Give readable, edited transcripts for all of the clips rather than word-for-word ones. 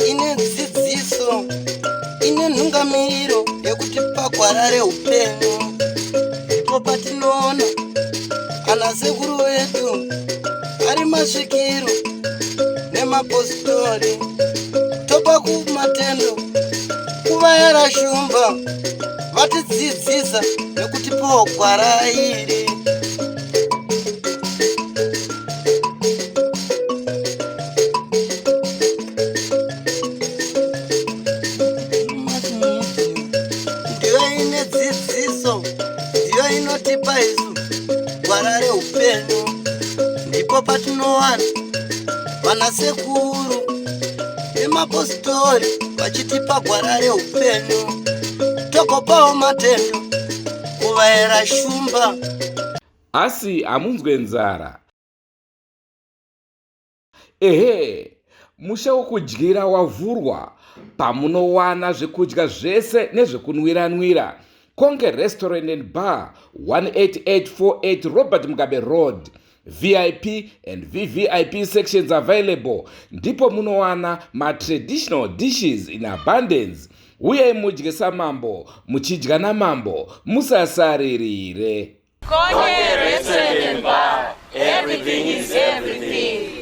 Ine dzidziso, ine nhungamiriro yekuti pagwara reupenyu ndipo patinoona ana sekuru vedu ari masvikiro nemapositori, topa kumatendo kuvayara shumba vatidzidzisa nekutipawo gwara iri. Ndiyo ine dzidziso, ndiyo inotipa isu gwara reupenyu, ndipo patinowana vanasekuru nemapositori vachitipa gwara reupenyu, tokopawo matendo kuvaera shumba. Asi hamunzwe nzara. Ehe, musha wokudyira wavhurwa pamunowana zvekudya zvese nezvekunwira-nwira. Konke Restaurant and Bar, 18848 Robert Mugabe Road. VIP and VVIP sections available. Ndipo munowana matraditional dishes in abundance. Uyai mudye samambo, muchidya namambo, musasaririre. Konke Restaurant and Bar, everything is everything.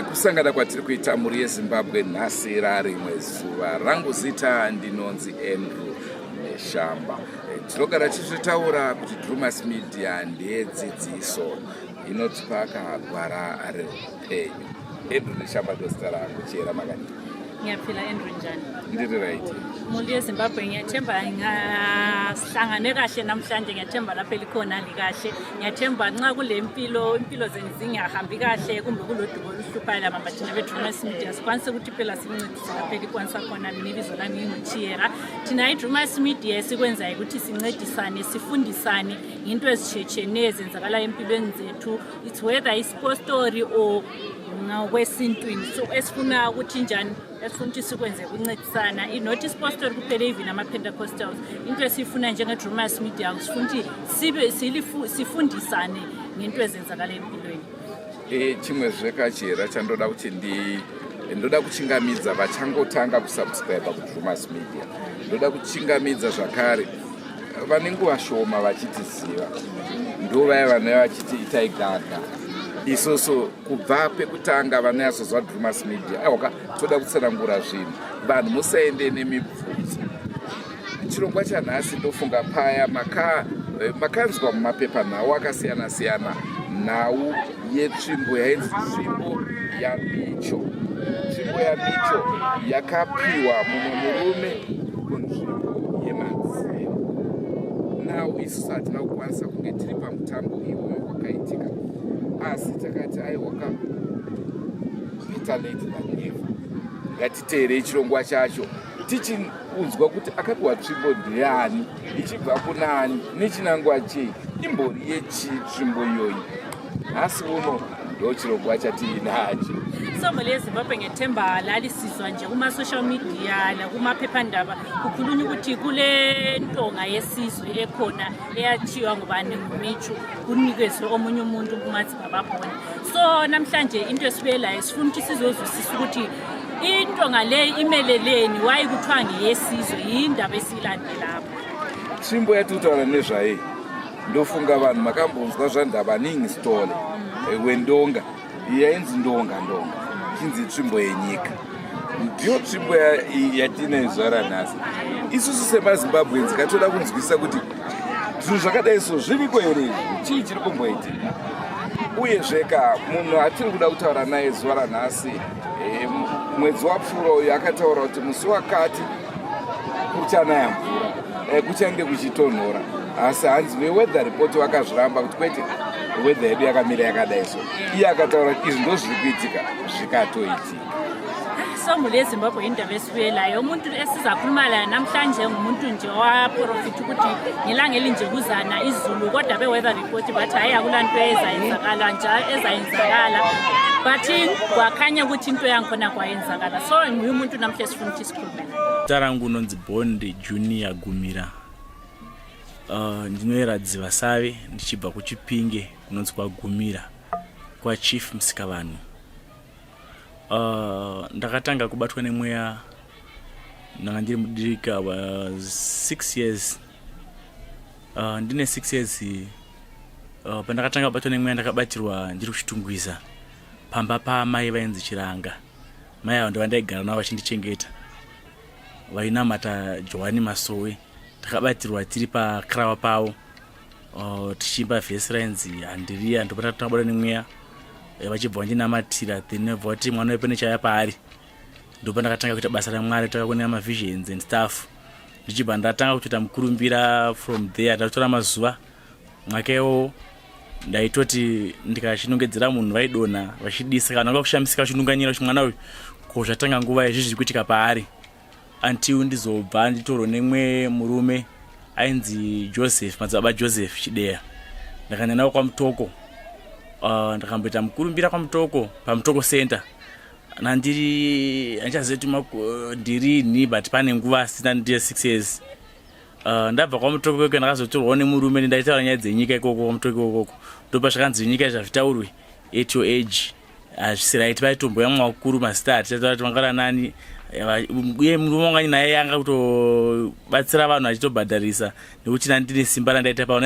Kusangana kwatiri kuita mhuri yeZimbabwe nhasi rarimwe zuva. Rangu zita ndinonzi Andrew Neshamba. Tinogara tichitaura kuti Drumas Media ndeyedzidziso inotipa kagwara reupenyu. Andrew Neshamba ndozita rangu. Chera makadii? Ngiyaphila Andrew, njani? Ndiri right. Mhuri yeZimbabwe, ngiyathemba sihlangane kahle namhlanje, ngiyathemba lapho elikhona likahle. Ngiyathemba nxa kule mpilo impilo zenu zingahambi kahle kumbe kulodubo oluhluphayo laba thina beDrumas Media sikwanise ukuthi phela sincedise lapho elikwanisa khona. Mina ibizo lami nginguChiyera. Thina iDrumas Media esikwenzayo ukuthi sincedisane, sifundisane ngento ezitshiyetshiyeneyo ezenzakalayo empilweni zethu. It's whether isipostori or ngokwesintwini, so esifuna ukuthi njani, esifuna ukuthi sikwenze kuncedisana, not isipostori kuphela, even ama-Pentecostals. Into esiyifuna njenge-Drumas Media, sifuna ukuthi sibe sifundisane ngento ezenzakala empilweni. Chimwe zvekachera chandoda kuti ndoda kuchingamidza vachangotanga kusubscribe kuDrumas Media, ndoda kuchingamidza zvakare vane nguva shoma vachitiziva, ndo vaya vanouya vachiti itai gaga. Isusu kubva pekutanga vanonyatsoziva Drumas Media, aiwaka, toda kutsanangura zvinhu, vanhu musaende nemibvunzo. Chirongwa chanhasi, ndofunga paya makanzwa mumapepanhau akasiyana siyana nhau yetsvimbo yainzi tsvimbo yaMicho. Tsvimbo yaMicho yakapiwa mumwe murume kunzvimbo yeMadziva. Nhau isusu hatina kukwanisa kunge tiri pamutambo iwoyo wakaitika, asi takati aiwaka, better late than never, ngatiteerei chirongwa chacho tichiunzwa kuti akapiwa tsvimbo ndeyani, ichibva kunani, nechinangwa chei, imbori yechii tsvimbo iyoyi. Nhasi uno ndo chirongwa chatiinacho. So mhuri yeZimbabwe, ngethemba lalisizwa nje kuma-social media nakumaphephandaba kukhulunywa ukuthi kule ntonga yesizwe ekhona eyatshiywa ngubani, nguMichu, kunikezwe omunye umuntu kuMadzibaba Bond. So namhlanje into esibuye layo, sifuna ukuthi sizozwisisa ukuthi intonga leyi imeleleni, wayi kuthiwa ngeyesizwe, yindaba esiyilandelapho. Tsvimbo yatiri kutaura nezvayo, ndofunga vanhu makambonzwa zvaNdabaningi Sithole wendonga yainzi ndonga ndonga, chinzi tsvimbo yenyika. Ndiyo tsvimbo yatinayo zuva ranhasi. Isusu semaZimbabweans katoda kunzwisisa kuti zvinhu zvakadai so zviriko here izvi, chii chiri kumboitika? Uyezve ka munhu atiri kuda kutaura naye zuva ranhasi, mwedzi wapfuura uyu akataura kuti musi wakati kuchanaya mvura, kuchange kuchitonhora, asi hanzi veweather report vakazviramba kuti kwete, weather yedu yakamira yakadai. So iye akataura kuti izvi ndo zviri kuitika, zvikatoitika. So mhuri yeZimbabwe, indaba esibuye layo, umuntu esizakhuluma layo namhlanje ngumuntu nje owaprofitha ukuthi ngelanga elinje kuzana izulu, kodwa be-weather report bathi hayi, akulanto ezayenzakala njalo ezayenzakala, but kwakhanya ukuthi into yangikhona kwayenzakala. So nguye umuntu namhla esifuna ukuthi sikhulume naye. Zita rangu unonzi Bond Junior Gumira. Ndinoera Dzivasave ndichibva kuChipinge kunonzi kwaGumira kwaChief Musikavanhu. Ndakatanga kubatwa nemweya ndanga ndiri mudiki ava 6 years. Ndine 6 years pandakatanga kubatwa nemweya ndakabatirwa ndiri kuChitungwiza pamba paamai vainzi Chiranga. Mai ava ndovandaigara navo vachindichengeta. Vainamata Johani Masowe. Takabatirwa tiri pakrawa pavo tichiimba vhesi rainzi handiriya, ndopata takabuda nemweya vachibva vandinamatira, then vabva vati mwana wepene chaya paari. Ndopa ndakatanga kuita basa raMwari, takakonera mavisions and stuff, ndichibva ndatanga kutoita mukurumbira from there. Ndakutora mazuva mwakewo ndaitoti ndikachinongedzera munhu vaidonha vachidisa, kana vanga kushamisika vachinunganyira kuti mwana uyu ko zvatanga nguva izvi zviri kuitika paari, until ndizobva nditorwe nemwe murume ainzi Joseph, madzibaba Joseph Chideya. Ndakaenda navo kwaMutoko. Ndakamboita mukurumbira kwaMutoko, paMutoko Center nandiri, handichazivi kuti ndirini, but pane nguva asina ndiri 6 years. Ndabva kwaMutoko ikoko ndakazotorwawo nemurume, ndaitaura nyaya dzenyika ikoko kwaMutoko ikokoko. Ndopa zvakanzi nyika izvi hazvitaurwi at your age, hazvisi right. Vaitomboyamwa vakuru mazita hatichataura kuti vangara nani. Uye murume wangu naye anga kutobatsira vanhu achitobhadharisa nekuti nandine simba randaita pavo.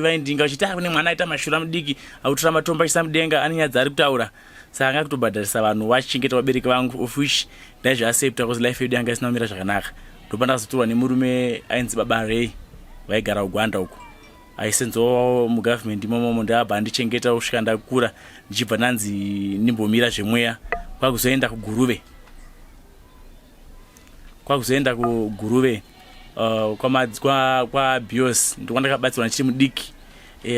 Vaindinga vachiti, ah, kune mwana aita mashura mudiki akutora matombo achisa mudenga, ane nyaya dzaari kutaura. Saka anga kutobhadharisa vanhu vachichengeta vabereki vangu, of which ndaizviaccepta because life yedu yanga isina kumira zvakanaka. Ndopa ndakazotorwa nemurume ainzi Baba Ray, vaigara kuGwanda uko, aisenzawo mugovernment imomomo. Ndabva andichengeta kusvika ndakura, ndichibva ndanzi ndimbomira zvemweya, kwakuzoenda kuGuruve, kwakuzoenda kuGuruve kwaBios kwa ndokwandakabatsirwa ndichiri mudiki.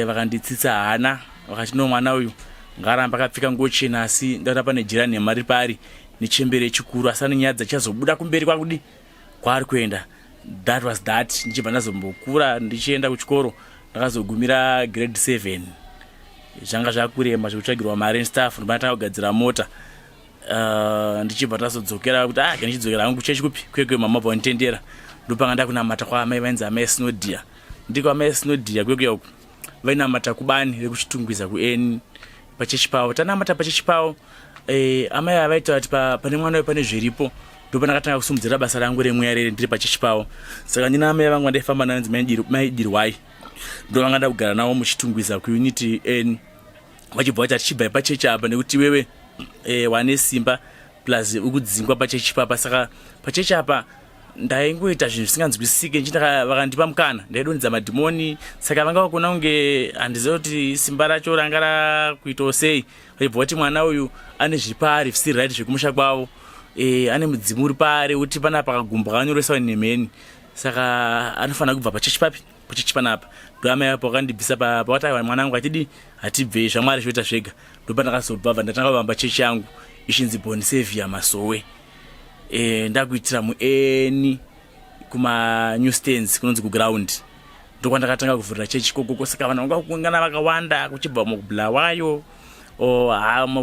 Vakanditsitsa hana, vakati, no, mwana uyu ngaaramba akapfeka nguo chena, asi ndaona pane jira nhema riri paari nechembere chikuru, asi ane nyaya dzachazobuda kumberi kwakudi kwaari kuenda. That was that. Ndichibva ndazombokura ndichienda kuchikoro, ndakazogumira grade 7. Zvanga zvakurema zvekutsvagirwa mari and stuff, ndobva kugadzira mota. Ndichibva tazodzokera kuti, ah, ndichidzokera hangu kuchechi kupi kwekwe, mama bva vanditendera. Ndopanga ndakunamata kwaamai vainzi Amai Sinodia. Ndiko Amai Sinodia kwekwe uku, vainamata kubani rekuChitungwiza kuen pachechi pavo. Tanamata pachechi pavo, amai ava vaitaura kuti pane mwana uyu pane zviripo. Ndopandakatanga kusimudzira basa rangu remweya rere ndiri pachechi pavo. Saka ndina amai vangu vandaifamba navo inzi Maidirwai, ndo vanga ndakugara navo muChitungwiza kuunit N. Vachibva vati, hatichibvai pachechi apa nekuti iwewe wane simba, plus ukudzingwa pachechi papa. Saka pachechi apa ndaingoita zvinhu zvisinganzwisisike, ndichiti vakandipa mukana ndaidonhedza madhimoni. Saka vanga vakuona kunge handiziva kuti simba racho ranga rakuitawo sei. Vachibva vati mwana uyu ane zviri paari zvisiri right zvekumusha kwavo, ane mudzimu uri paari kuti panapa akagumbuka akanyoresa nemheni, saka anofanira kubva pachechi papi, pachechi panapa. Ndoamai apo vakandibvisa pavati, aiwa mwana wangu, hatidi, hatibvei, zvaMwari zvoita zvega. Ndopandakazobva bva ndatanga kuvamba chechi yangu ichinzi Bon Saviour Masowe. Ndakuitira mueni kuma-new stands kunonzi kuground, ndokwandakatanga kuvhurira chechi ikokoko. Saka vanhu vanga kuungana vakawanda kuchibva muBulawayo,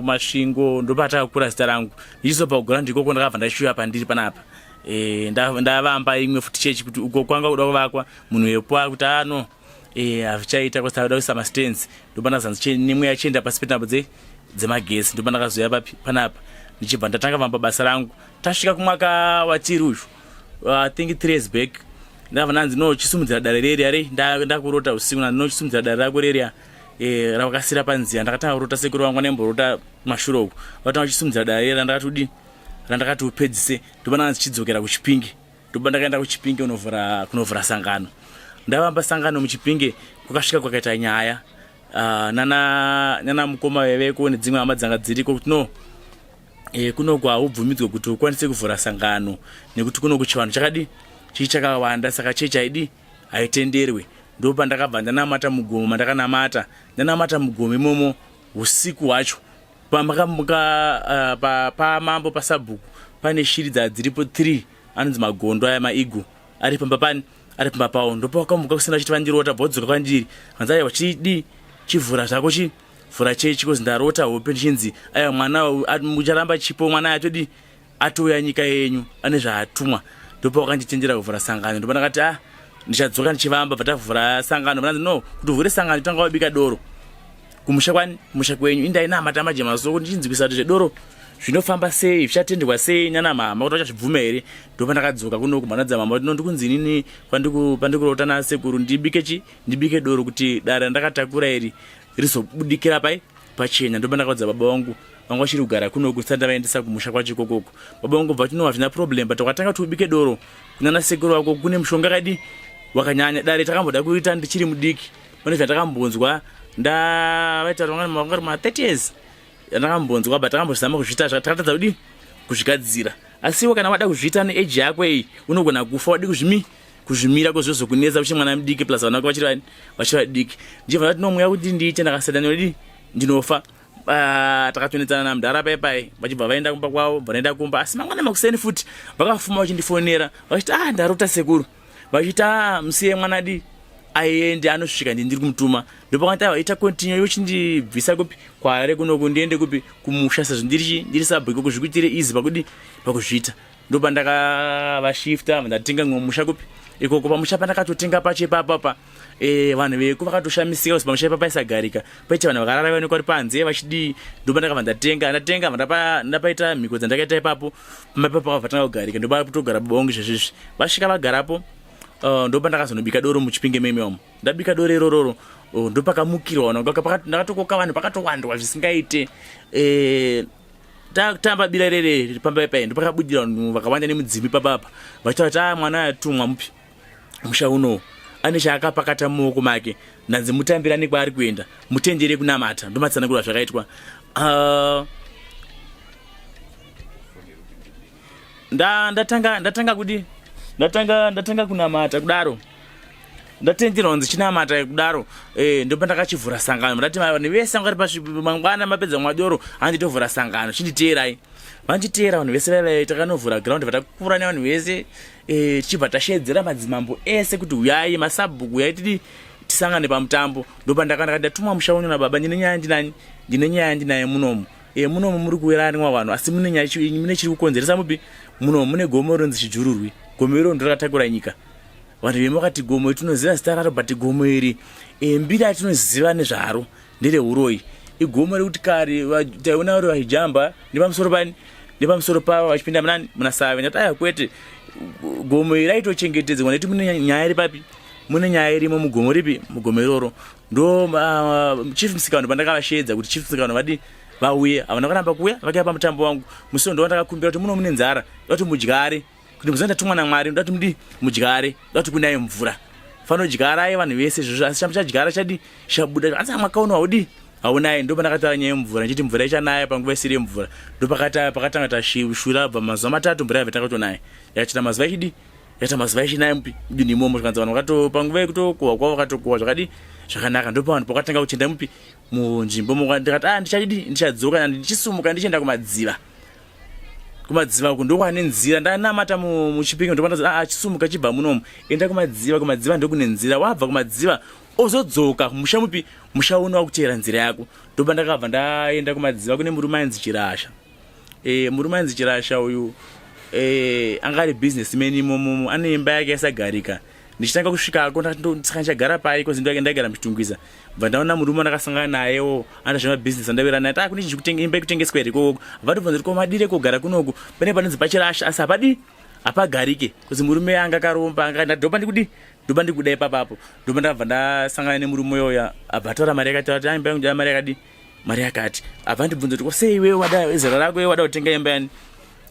Masvingo. Ndopatakakura zita rangu ndichizobva kuground ikoko, ndakabva ndashuya pandiri panapa. Ndavamba imwe futi chechi kuti uko kwanga kuda kuvakwa, munhu wepo akuti ano hazvichaita kwasi akuda kuisa mastands. Ndopandazanzi nemweya chienda pasi petambo dzemagetsi. Ndopandakazoya papi panapa, ndichibva ndatanga vamba basa rangu. Tasvika kumwaka watiri uyu, I think 3 years back, ndabva ndanzi, no, chisumudzira dare reria rei. Ndakurota usiku, ndanzi, no, chisumudzira dare rako reria ravakasira panzira. Ndakatanga kurota sekuru vangu vanemborota kumashure uku, vatanga kuchisimudzira dare rera randakati udi, randakati upedzise. Ndopa ndanzi chidzokera kuChipinge. Ndopa ndakaenda kuChipinge kunovhura sangano. Ndavamba sangano muChipinge, kwakasvika kwakaita nyaya nana mukoma veveko nedzimwe hama dzanga dziriko kuti, no, kunoku haubvumidzwe kuti ukwanise kuvhura sangano nekuti kunoku chivanhu chakadi chii chakawanda, saka chechi haidi, haitenderwe. Ndopandakabva ndanamata mugomo mandakanamata. Ndanamata mugomo imomo usiku hwacho, pamakamuka pamambo pasabhuku pane shiri dzadziripo 3 anonzi magondo aya, maigu ari pamba pani, ari pamba pawo. Ndopawakamuka kusina vachiti vandirota, bvodzoka kwandiri vanzi, aiwa, chidi chivhura zvako, chivhura chechi, kozi ndarota hope ndichinzi, aiwa, mwana mucharamba chipo, mwana atodi atouya nyika yenyu, ane zvaatumwa. Ndopa wakanditendera kuvhura sangano. Ndopa ndakati, ah, Ndichadzoka ndichivamba bva tavhura sangano. Vananzi no, kuti uvhure sangano tanga wabika doro kumusha kwani, kumusha kwenyu. Indainamata manje masoko ndichinzwisa kuti zvedoro zvinofamba sei, zvichatendwa sei nana mama, kuti vachazvibvuma here. Ndopandakadzoka kuno kumhanadza mama kuti no, ndikunzi inini pandikurota nasekuru ndibike chi ndibike doro kuti dare randakatakura iri rizobudikira pai pachena. Ndopandakaudza baba vangu, vanga vachiri kugara kuno kusati ndavaendesa kumusha kwacho ikokoko. Baba vangu bva tino hazvina problem, but wakatanga kuti ubike doro kunana sekuru vako kune mushonga kadi wakanyanya. Dare takamboda kuita ndichiri mudiki, pane zvandakambonzwa ndavaita vanga vari ma 30 years ndakambonzwa, but takambozama kuzviita takatadza kudi kuzvigadzira. Asi iwe kana wada kuzviita neage yako iyi unogona kufa wadi kuzvimi kuzvimira kozvozokunetsa uchiri mwana mudiki, plus vana vako vachiri vadiki. Ndichibva ndati no, mweya kuti ndiite ndakasada ndinodii, ndinofa. Ah, takatonetsana namudhara pai pai, vachibva vaenda kumba kwavo, bva kumba. Asi mangwana makuseni futi vakafuma vachindifonera vachiti, ah, ndarota sekuru vachiti, ah, musiye mwana di aende, anosvika, ndiri kumutuma. Ndopakati ita continue yochindibvisa kupi, kuHarare kunoku, ndiende kupi, kumusha, sezvo ndiri ndiri sabhuku ikoko, zvikuitire easy pakudi pakuzviita. Ndopandakavashifta, ndatenga mumwe musha kupi ikoko. Pamusha pandakatotenga pacho ipapapa, vanhu veku vakatoshamisika kuti pamusha ipapa paisagarika, paita vanhu vakarara vaonekwa vari panze vachidii. Ndopandakabva ndatenga, ndatenga ndapaita mhiko dzandakaita ipapo. Pamba ipapo pakabva tanga kugarika, ndopakutogara baba vangu izvezvizvi. Vasvika vagarapo, ndopandakazonobika doro muChipinge meme umo. Ndabika doro irororo, ndopakamukirwa vanhu, ndakatokoka vanhu, pakatowandwa zvisingaite. Tamba bira rere pamba pai, ndopakabudira vanhu vakawanda nemudzimi papapa vachitaura kuti, a ah, mwana atumwa mupi musha unowu ane chaakapakata mumaoko make, ndanzi mutambirane kwaari kuenda, mutendere kunamata. Ndomatsanangurwa zvakaitwa. Ndatanga kudi ndatanga kunamata kudaro, ndatenderwa kunzi chinamata kudaro, ndopa ndakachivhura sangano. Ndati vanhu vese vanga vari mangwana mapedza mwadoro, handitovhura sangano, chinditeerai. Vanditeera vanhu vese vaiva, takanovhura ground, vatakura nevanhu vese, tichibva tashedzera madzimambo ese kuti uyai, masabhuku uyai, tidi tisangane pamutambo. Ndopa ndakati ndatumwa musha uno nababa, ndine nyaya ndinani, ndine nyaya ndinaye munomu. Munomu muri kuwiranwa vanhu, asi mune nyaya, mune chiri kukonzeresa mupi munomu. Mune gomo rinonzi Chijururwi, gomo iro ndorakatakura nyika. Vanhu vemo vakati gomo tinoziva zita raro, but gomo iri, mbiri atinoziva nezvaro ndereuroyi. Igomo rekuti kare taiona vari vachijamba nepamusoro pani, nepamusoro pavo vachipinda munani, muna Save. Ndati aya kwete, gomo iri raitochengetedzwa nekuti mune nyaya iri papi, mune nyaya irimo mugomo ripi, mugomo iroro. Ndo Chief Musikano pandakavashedza kuti Chief Musikano vadi vauye, havana kuramba kuuya, vakauya pamutambo wangu. Musi ndo ndakakumbira kuti muno mune nzara, ndoda kuti mudyare, kuti muziva ndatumwa naMwari, ndoda kuti mudi mudyare, ndoda kuti kunaye mvura, fanodyarai vanhu vese izvozvo. Asi chambo chadyara chadi chabuda, asi mwaka uno haudi haunaye. Ndo pandakataura nyaya yemvura ndichiti mvura ichanaya panguva isiri yemvura. Ndo pakatanga tashura bva mazuva 3 mvura yabva takatonaya, yakachita mazuva ichidi, yakaita mazuva ichinaya mupi mudini imomo. Zvikanzi vanhu vakato panguva yekutokohwa kwavo vakatokohwa zvakadi zvakanaka. Ndo pavanhu pakatanga kuchenda mupi munzvimbo. Ndikati, ah, ndichadidi ndichadzoka ndichisumuka ndichienda kumadziva. Kumadziva uku ndokwane nzira. Ndanamata muChipinge, ndopanda ah, chisumuka chibva munomu, enda kumadziva, kumadziva ndokune nzira, wabva kumadziva ozodzoka musha mupi, musha uno wakuteera nzira yako. Ndopa ndakabva ndaenda kumadziva kune murume ainzi Chirasha. Murume ainzi Chirasha uyu, anga ari businessman imomomo, ane imba yake yasagarika. Ndichitanga kusvikako saka ndichagara pai kozi ndaigara muChitungwiza. Bva ndaona murume andakasangana nayewo anoita zvemabhizinesi, andawira naye taa kune chinhu imba yekutengeswa here ikoko. Vatobvunza kuti komadire kugara kunoku pane panonzi paChirasha, asi hapadi hapagarike kuzi murume anga akaromba anga. Ndopa ndikudi ndopa ndikuda ipapapo. Ndopa ndabva ndasangana nemurume uyoya, abva ataura mari yakati, ati imba yangu mari yakadi, mari yakati. Abva andibvunza kuti kosei iwewe wada zera rako iwe wada kutenga imba yani,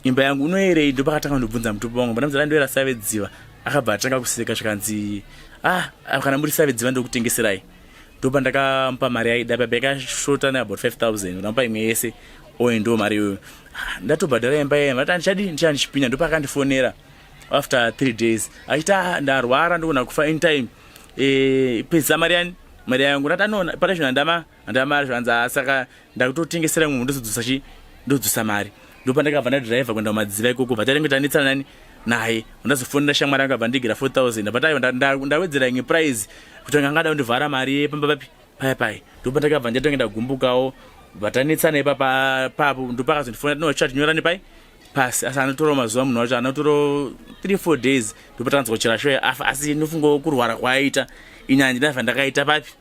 imba yangu unoyerei? Ndopakatanga kundibvunza mutupo wangu, ndamuzara ndoyera Save Dziva. Akabva atanga kuseka, zvikanzi, ah, kana muri Save Dziva ndokutengeserai. Ndopa ndakamupa mari yaida baba, yakashota neabout 5000, ndamupa imwe yese oye ndo mari iyoyo. Ah, ndatobhadhara imba iya, ndati handichadi ndichaya ndichipinda. Ndopakandifonera after 3 days achiti, ah, ndarwara, ndogona kufa anytime, pedzisa mari yani, mari yangu. Ndati anona pane zvinhu handama handama mari. Zvanzi, ah, saka ndakutotengesera mumwe, ndozodzosa chi ndodzosa mari. Ndopandakabva ndadhiraivha kuenda kumadziva ikoko, bva taringe tanetsana nani naye. Ndazofonera shamwari yangu, abva ndigira 4000, but aiwa ndawedzera imwe price kuti anga angada kundivhara mari yepamba papi paya pai. Ndopandakabva ndatonge ndagumbukawo, bva tanetsana ipapa papo. Ndopakazondifonera, tinochati nyorani pai. pasi asi anotorawo mazuva munhu wacho anotorawo 3 4 days ndopatanzwa chirasho afa asi ndofungawo kurwara kwaaita ini handina zvandakaita papi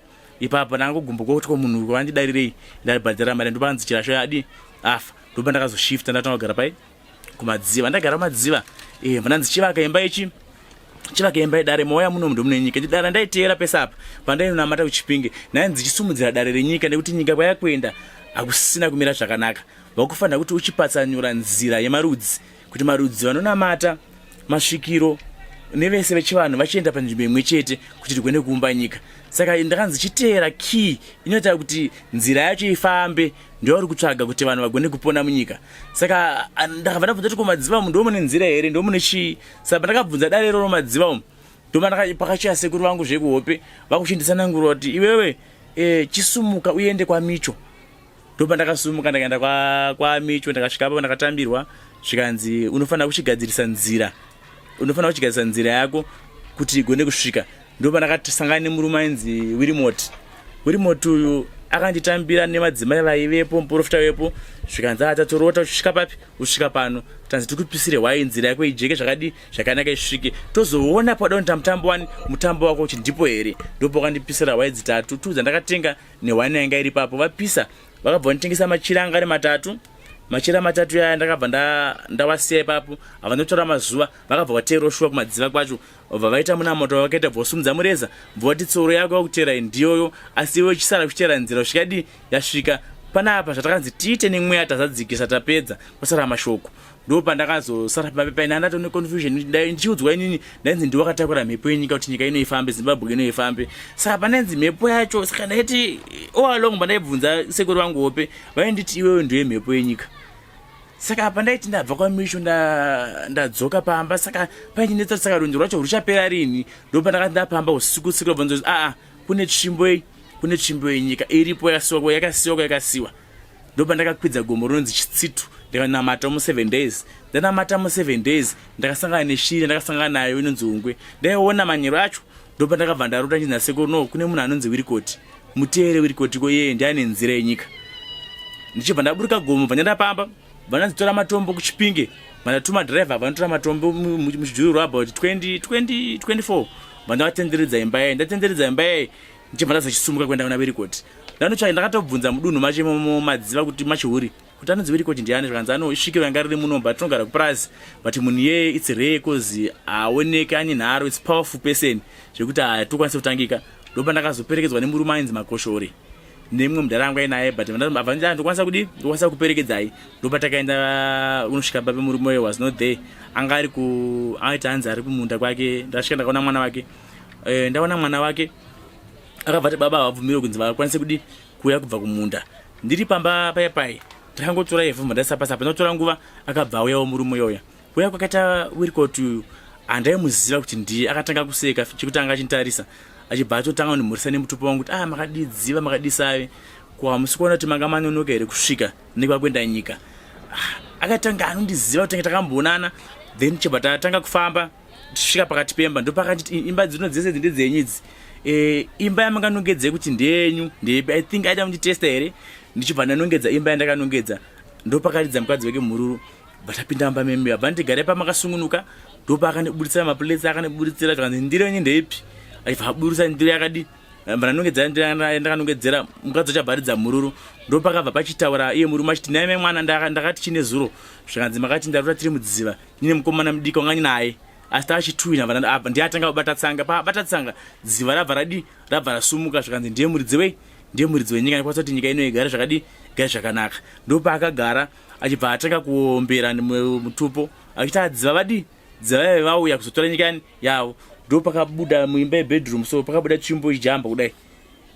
ipapo ndangogumbuka kuti ko munhu wandidarirei ndabhadhara mari ndopanzi chirasho yadi afa ndopa ndakazoshifta ndatanga kugara pai kumadziva ndagara kumadziva eh vananzi chivaka imba ichi chivaka imba yedare mauya muno ndomune nyika dare ndaiteera pese apa pandainonamata kuchipinge ndainzi chisumudzira dare renyika nekuti nyika kwayakuenda hakusina kumira zvakanaka wakufanira kuti uchipatsanyura nzira yemarudzi kuti marudzi vanonamata masvikiro nevese vechivanhu vachienda panzvimbo imwe chete kuti tigone kuumba nyika saka ndakanzi chiteera key inoita kuti nzira yacho ifambe ndoyauri kutsvaga kuti vanhu vagone kupona munyika saka ndakabva ndabvunza kuti ko madziva umu ndomune nzira here ndomune chii saka pandakabvunza dare iroro madziva umu ndopakachiya sekuru vangu zvekuhope vakuchinditsanangura kuti iwewe e, chisumuka uende kwamicho ndopandakasumuka ndakaenda kwamicho ndakasvika apo ndakatambirwa zvikanzi unofanira kuchigadzirisa nzira unofanira kuchigadzirisa nzira yako kuti igone kusvika ndopandakasangana nemurume ainzi wirimoti wirimoti uyu akanditambira nemadzimai vaivepo muprofita wepo zvikanzi atatorota uchisvika papi usvika pano tanzi tikupisire hwai nzira yako ijeke zvakadii zvakanaka isvike tozoona pada unoita mutambo wani mutambo wako kuti ndipo here ndopo wakandipisira hwai dzitatu tu dzandakatenga nehwani yanga iri papo vapisa vakabva vanditengesa machira anga ari matatu machira matatu yaya ndakabva ndawasiya ipapo havanotora mazuva vakabva vateerwa shuwa kumadziva kwacho vabva vaita munamoto vakaita bvosumudza mureza bvovati tsoro yako yakuteera ndiyoyo asi iwe uchisara kuchiteera nzira kusvika dii yasvika panapa zvatakanzi tiite nemweya tazadzikisa tapedza kwasara mashoko ndo pandakazosara pamapepa ina ndatone confusion ndichiudzwa inini ndainzi ndiwakatakura mhepo yenyika kuti nyika ino ifambe zimbabwe ino ifambe saka pandainzi mhepo yacho saka ndaiti all along pandaibvunza sekuru vangu hope vainditi iwewe ndiwe mhepo yenyika saka apa ndaiti ndabva kwamisho ndadzoka pamba saka paindinetsa saka rwendo rwacho ruchapera rini ndopandakati ndapamba usiku usiku ndabvunza kuti aa kune tsvimbo iyi kune tsvimbo yenyika iripo yakasiwa yakasiwa yakasiwa ndopandakakwidza gomo rinonzi chitsitu ndikanamata mu seven days ndanamata mu seven days ndakasangana neshiri ndakasangana nayo inonzi ungwe ndaiona manyero acho ndopandakabva ndarota ndinzi nasekuru no kune munhu anonzi wirikoti muteere wirikoti ko iyeye ndiane nzira yenyika ndichibva ndaburuka gomo bva ndandapamba bva ndanzitora matombo kuchipinge bva ndatuma driver vanotora matombo muchijururu about 20 20 24 bva ndavatenderedza imba yaye ndatenderedza imba yaye ndichibva ndazochisumuka kuenda kuna wirikoti ndanotsvaka ndakatobvunza mudunhu macho imomo madziva kuti machihuri kuti anonzi wirikoti ndiani zvikanzi anosvikiro yanga riri muno but tinogara kupurazi but munhu iyeye its rare cause haaoneke ane nharo its powerful person zvekuti hatokwanisi kutangika ndopandakazoperekedzwa nemurume ainzi makoshore nemumwe mudhara angu ainaye but ndokwanisa kudii ndokwanisa kuperekedzai ndopatakaenda unosvika pape murume uyo was not there anga ari ku aiti hanzi ari kumunda kwake ndasvika ndakaona mwana wake eh, ndaona mwana wake akabva ati baba havabvumirwe kunzi vakwanise kudi kuuya kubva kumunda ndiri pamba paya pai ndakangotora ivhu mba pasi apa ndatora nguva akabva auyawo murume uyoya kuuya kwakaita wirikoti uyu handaimuziva kuti ndiye akatanga kuseka chekutanga achinditarisa achibva atotanga kundimhurisa nemutupo wangu kuti ah makadidziva makadisave ko hamusi kuona kuti manga manonoka here kusvika nekwakuenda nyika ah, akatanga anondiziva kuti takamboonana then chibva tatanga kufamba tichisvika pakati pemba ndopakanditi imba dzino dzese idzi ndedzenyu idzi e, imba yamanganongedzei kuti ndeyenyu ndeipi i think aida kunditesta here ndichibva ndanongedza imba yandakanongedza ndopakaridza mukadzi weke mhururu vatapinda mumba memi abva ndigare pamakasungunuka ndopaakandiburitsira maplates akandiburitsira zvikanzi ndiro yenyu ndeipi achibva aburitsa ndiro yakadi vananongedzera ndiro yandakanongedzera mukadzi wacho abvaridza mhururu ndopakabva pachitaura iye murume achiti nai mai mwana ndakati chine zuro zvikanzi makati ndarota tiri mudziva ndine mukomana mudiki wanga ndinaye asi tachituina apa ndiye atanga kubata tsanga paabata tsanga dziva rabva radi rabva rasumuka zvikanzi ndiye muridzi wei ndiye muridzi wenyika nekwanisa kuti nyika ino igare zvakadi igare zvakanaka ndopaakagara achibva atanga kuombera mutupo achiti adziva vadi dziva vaive vauya kuzotora nyika yavo ndopakabuda muimba yebedroom so pakabuda tsvimbo ichijamba kudai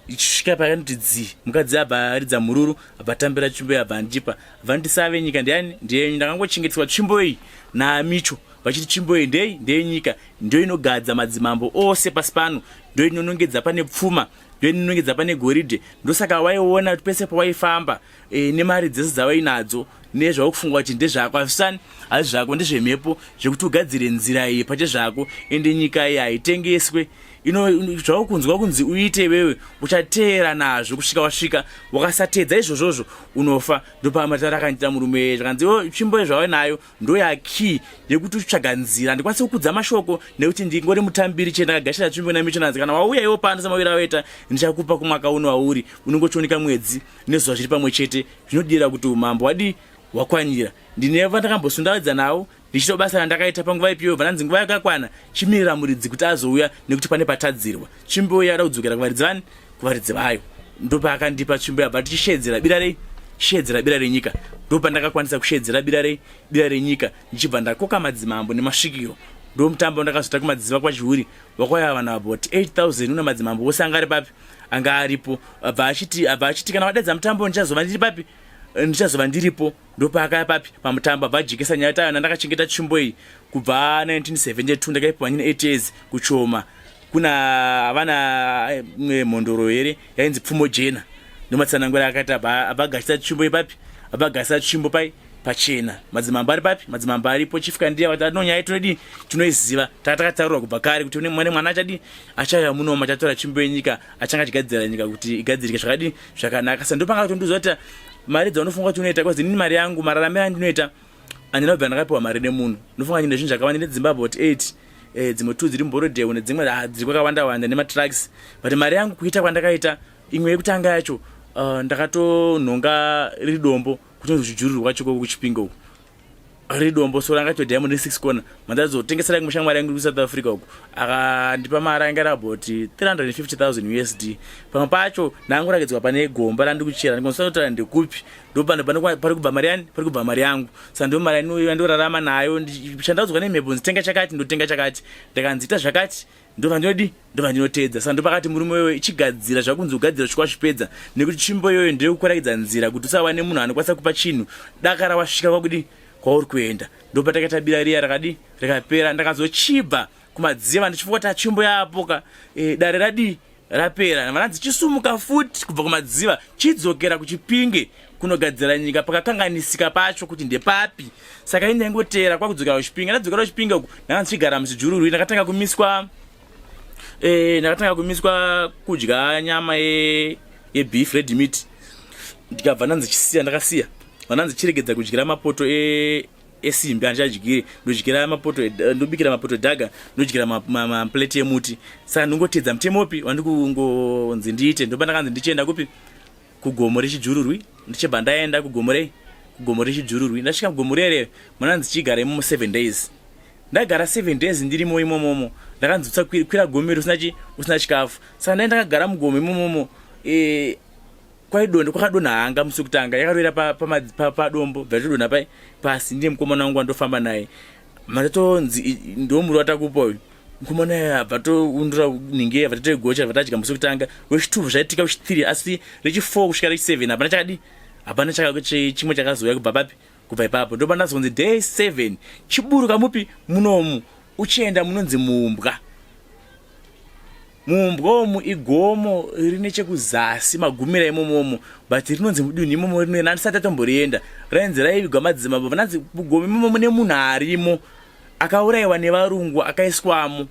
ichisvika pakanoti dzi mukadzi abva aridza mhururu abva atambira tsvimbo iyi abva andipa abva ndisave nyika ndiyani ndeyenyu ndakangochengeteswa tsvimbo iyi naamicho vachiti tsvimbo iyi ndei ndeyenyika ndiyo inogadza madzimambo ose pasi pano ndiyo inonongedza pane pfuma ndiyo inonongedza pane goridhe ndosaka waiona kuti pese pawaifamba e, nemari dzese dzawainadzo nezvaukufunga kuti ndezvako hazvisani hazvi zvako ndezvemhepo zvekuti ugadzire nzira iyi pache zvako ende nyika iyi haitengeswe. Zvaukunzwa kunzi uite iwewe uchateera nazvo kusvika wasvika. Wakasateedza izvozvozvo unofa. Ndopamatara akandiita murume zvakanzi oh, tsvimbo zvauya nayo ndoyakey yekuti uchitsvaga nzira. Handikwanisi kukudza mashoko nekuti ndingori mutambiri chete, ndakagashira tsvimbo namichonanzi kana wauya iwo pano samawira awaita ndichakupa kumwaka uno wauri unenge uchioneka mwedzi nezuva zviri pamwe chete zvinodira kuti umambo wadii wakwanira. Ndine vandakambosundavadza navo ndichito basa randakaita panguva ipiyo vananzi nguva yakakwana chimirira muridzi kuti azouya nekuti pane patadzirwa. Tsvimbo iya yada kudzokera kuvaridzi vani kuvaridzi vayo. Ndopaakandipa tsvimbo yabva tichishedzera bira rei shedzera bira renyika. Ndopandakakwanisa kushedzera bira rei bira renyika ndichibva ndakoka madzimambo nemasvikiro. Ndomutambo wandakazoita kumadziva kwachihuri wakwaiva vanhu about 8000 una madzimambo vose anga ari papi anga aripo. Abva achiti abva achiti kana vadaidza mutambo ndichazova ndiri papi ndichazova ndiripo. Ndopaakaya papi pamutambo abva ajekesa nyaya tayo ndakachengeta tsvimbo iyi kubva 1972 ndakaipiwa ndine 8 years kuchoma kuna vana eh, mhondoro here yainzi pfumo jena. Ndomatsanangura akaita abva agashisa tsvimbo ipapi abva agashisa tsvimbo pai pachena madzimambo ari papi madzimambo aripo chifuka ndiye vati no nyaya tinodii tinoiziva taka takataurirwa kubva kare kuti mwana mwana achadii achauya munomu achatora tsvimbo yenyika achanga achigadzira nyika kuti igadzirike zvakadii zvakanaka. Sa ndopanga kutondiudza kuti mari dzaunofunga kuti unoita kwazi inini mari yangu mararamiro andinoita andina kubva ndakapiwa mari nemunhu. Ndofunga ndine zvinhu zvakawanda nedzimbabwe kuti 8 eh, dzimwe two dziri muborodheu nedzimwe ah, dziri kwakawanda wanda nematrucks but mari yangu kuita kwandakaita imwe yekutanga yacho uh, ndakatonhonga riri dombo kutonzi kuchijurirwa kwacho koko kuchipinge uku riri dombo so ranga to diamond ne6 corner mandazotengesera imwe shamwari yangu kusouth Africa uku akandipa mari anga iri about 350,000 USD. Pamwe pacho ndangurakidzwa pane gomba randiri kuchera ndikonsota ndekupi ndopano pari kubva mari yani pari kubva mari yangu saka ndo mari yandorarama nayo chandaudzwa nemhepo nzitenga chakati ndotenga chakati ndakanzi ita zvakati ndobva ndinodi ndobva ndinotedza. Saka ndopakati murume wewe ichigadzira zvakunzi ugadzira kusvika wazvipedza nekuti tsvimbo iyoyo ndeyekukurakidza nzira kuti usava nemunhu anokwanisa kupa chinhu dakara wasvika kwakudi kwauri kuenda. Ndopatakaita bira riya rakadi rikapera ndakazochibva kumadziva ndichifunga kuti tsvimbo yapoka e, dare radii rapera vananzi chisumuka futi kubva kumadziva chidzokera kuchipinge kunogadzira nyika pakakanganisika pacho kuti ndepapi. Saka ini ndaingoteera kwakudzokera kuchipinge. Ndadzokera kuchipinge uku ndanga ndichigara muchijururwi ndakatanga kumiswa eh, ndakatanga kumiswa kudya nyama ye yebeef red meat ndikabva ndanzi chisiya ndakasiya vananzi chiregedza kudyira mapoto e esimbi handichadyire ndodyira mapoto ndobikira mapoto edhaga ndodyira maplate emuti. Saka ndingoteedza mutemo upi wandikungonzi ndiite. Ndopa ndakanzi ndichienda kupi kugomo rechijururwi ndichibva ndaenda kugomo rei kugomo rechijururwi. Ndasvika kugomo rere munanzi chigara imomo 7 days. Ndagara 7 days ndirimo imomomo ndakanzi usakwira gomo iri usina chi usina chikafu. Saka ndai ndakagara mugomo imomomo e, kwaidonha kwakadonha hanga musi wekutanga yakarovera padombo bva yatodonha pai pasi. Ndiye mukomana wangu wandofamba naye matatonzi ndomuri watakupa uyu mukomana uyu abva toundura ninge abva tatoigocha abva tadya musi wekutanga wechi2 zvaitika wechi3 asi rechi4 kusvika rechi7 hapana chakadii hapana chimwe chakazouya kubva papi kubva ipapo. Ndopandazonzi day 7 chiburuka mupi munomu uchienda munonzi mumbwa. Mumbwa umu igomo rine chekuzasi magumira imomomo but rinonzi mudunhu imomo rinoenda andisati atomborienda rainzi raivigwa madzimambo vananzi mugomo imomo mune munhu arimo akaurayiwa nevarungu akaiswamo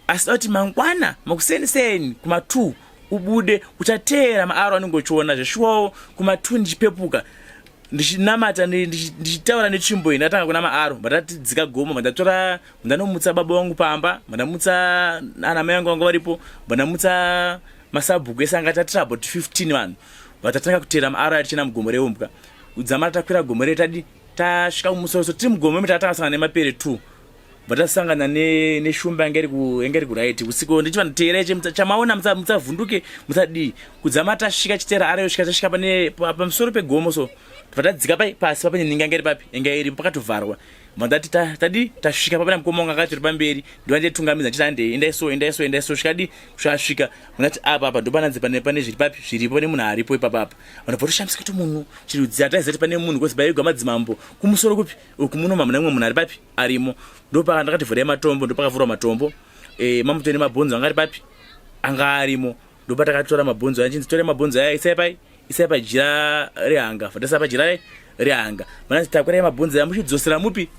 asi kuti mangwana makuseni seni kuma 2 ubude uchateera maaro anenge uchiona zveshuwawo kuma 2 ndichipepuka ndichinamata ndichitaura netsvimbo iyi ndatanga kuna maaro ndatatidzika gomo ndatora ndanomutsa baba vangu pamba ndamutsa ana mai vangu vanga varipo ndamutsa masabhuku ese anga tatira about 15 vanhu vatatanga kuteera maaro aya tichienda mugomo reumbwa kudzamara takwira gomo re tadi tasvika kumusoro so tiri mugomo imi takatanga kusangana nemapere 2 vatasangana neshumba yange iri kuright usiku ndichi vanhu teerai chamaona musavhunduke musadii kudzama tasvika chiteera ara yosvika tasvika pane pamusoro pegomo so vatadzika pai pasi papane ninga yange iri papi yange iripo pakatovharwa mandati tadi tasvika papana mukoma wanga akatori pamberi ndiva nditungamidza ndichiti handei endai so endai so endai so svika di kusvika svika mundati apa apa ndopananzi pane pane zviri papi zviripo pane munhu aripo ipapa apa vanhu vatoshamisika kuti munhu chirudzi hataiziva kuti pane munhu kozi paigwa madzimambo kumusoro kupi uku muno mamuna mumwe munhu ari papi arimo ndopaka ndakati vhurai matombo ndopakavhurwa matombo e, mamuto nemabhonzo anga ari papi anga arimo ndopatakatora mabhonzo aya chinzi torai mabhonzo aya isai pai isai pajira rehanga fatasa pajira rehanga vananzi takurai mabhonzo aya muchidzosera mupi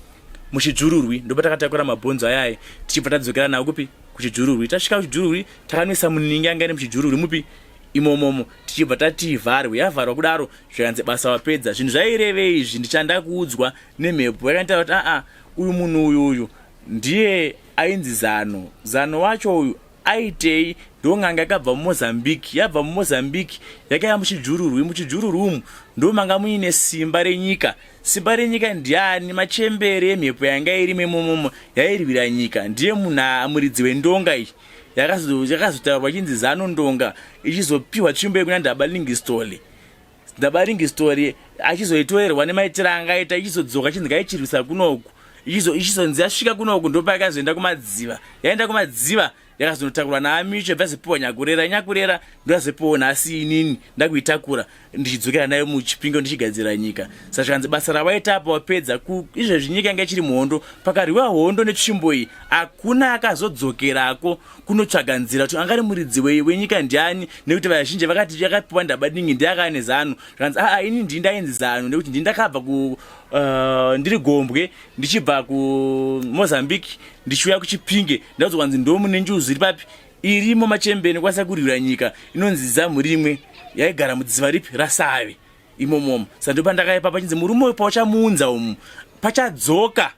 muchidzvururwi ndopatakatakura mabhonzo ayaye tichibva tadzokera nawo kupi kuchijururwi tasvika kuchijururwi takanoisa muningi anga iri muchijururwi mupi imomomo tichibva tati ivharwe yavharwa kudaro zvikanzi basa wapedza zvinhu zvairevei izvi ndichanda kuudzwa nemhepo yakanitaura kuti aa uyu munhu uyu uyu ndiye ainzi zano zano wacho uyu aitei ndon'anga yakabva mumozambique yabva mumozambique yakaya muchijururwi muchijururwi umu ndomanga muine simba renyika simba renyika ndiani machembere emhepo yanga irimo imomomo yairwira nyika ndiye munhu muridzi wendonga iyi yakazotaurwa ichinzi zano ndonga ichizopiwa tsvimbo yekuna ndabalingistole ndabalingistole achizoitorerwa nemaitiro angaita ichizodzoka chinzi ngaichirwisa kunoku ichizonzi yasvika kunoku ndopayakazoenda kumadziva yaenda kumadziva yakazonotakurwa naamicho yabva yazopiwa nyakurera nyakurera ndoyazopiwa nhasi inini ndakuitakura ndichidzokera nayo muchipingo ndichigadzira nyika saka zvikanzi basa rawaita apa wapedza izvezvi nyika yanga ichiri muhondo pakarwiwa hondo netsvimbo iyi hakuna akazodzokerako kunotsvaga nzira kuti angari muridzi wenyika ndiani nekuti vazhinji vakati yakapiwa ndabadingi ndiye ane zanu zvikanzi aa ini ndii ndainzi zanu nekuti ndii ndakabva ku ndiri gombwe ndichibva kumozambique ndichiuya kuchipinge ndaudzwa kwanzi ndomune njuzu iri papi irimo machembeni kwanisa kurwira nyika inonzi zamu rimwe yaigara mudziva ripi rasave imomomo sa ndopandakaipa pachinzi murume uyu pauchamuunza umu pachadzoka